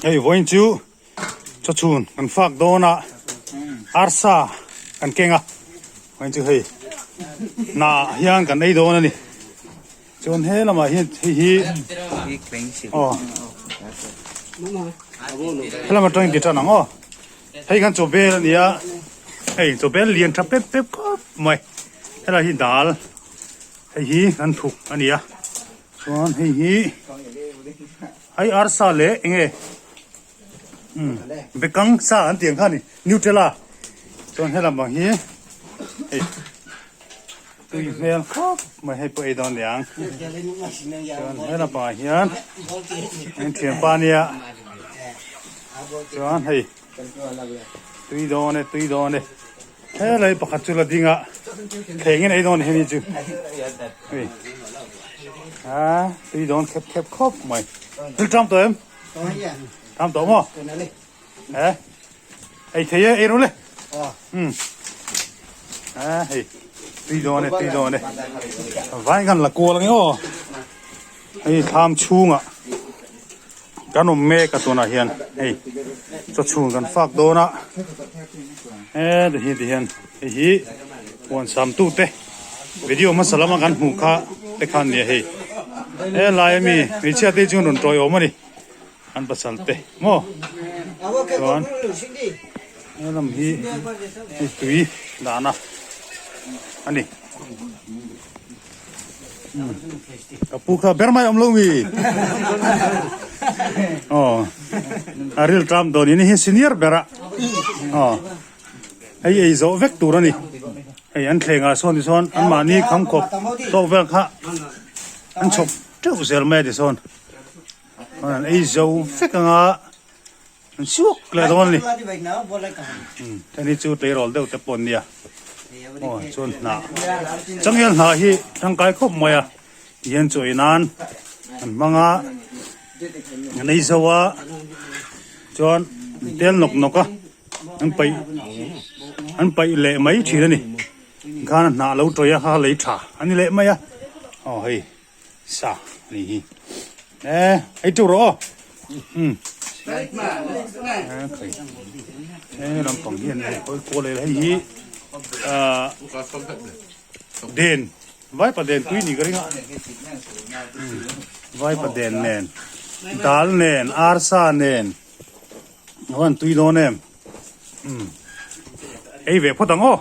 Hei vawiin chu chawchhun kan fak dawn a arsa kan keng a vawiin chu hei hnah hian kan ei dawn a ni chuan he lamah hian hei hi aw helam atangin ti tan ang aw hei khan chaw bel a ni a hei chaw bel lian tha pep pep khawp mai helai hi dal hei hi kan thuk a ni a chuan hei hi hei arsa leh eng nge umm bekang sa an tih ang kha a ni nutella chuan helam ang hi hei tui hmel khawp mai hei pawh ei dawn ni ang chuan helam pangah hian an thianpa nia chuan hei tui dawn e tui dawn e. Helai pakhat chu la ding a, thleng in ei dawn hi ni chu. Hei. A tui dawn khep khep khawp mai. Thil tam tawh em? Tam tawh maw? He. Ei thei e, ei ru le. Hmm. A hei. Tui dawn e, tui dawn e. Vai kan la kual nge aw. Hei thlam chhungah kan awm mek a tunah hian hei chaw chhun kan fak dawn a he ti hi ti hian hei hi huan sam tu te video hmasa lama kan hmuh kha te khan nia hei he lai ami hmeichhia te chu an rawn tawi awm a ni an pasal te maw chuan he lam hi hei tui dahna a ni. Ka pu kha ber mai awm lo mi. Oh. A ril tram dawn in hi senior bera. Oh. Hei ei zo vek tur ani. Hei an thlenga sawn ti sawn an mahni kham khawp tawk vel kha an chhawp teuh zel mai a ti sawn. An ei zo vek anga an suak leh dawn a ni. Hei chu tleirawl deuh te pawh an nia. Aw chuan hnah changel hnah hi tangkai khawp mai a tihian chaw ei nan an hmang a an ei zo a chuan an tel nawk nawk a an paih an paih leh mai thin a ni khan hnah lo tawih a kha lei tha a ni leh mai a aw hei. Sa ani hi e ei teuh rawh aw umm he lampang hian hei hawi kual leh hei hi ah den vaipa den tui ni ka ring a vaipa den nen dal nen arsa nen a van tui dawn em umm ei ve phawt ang aw.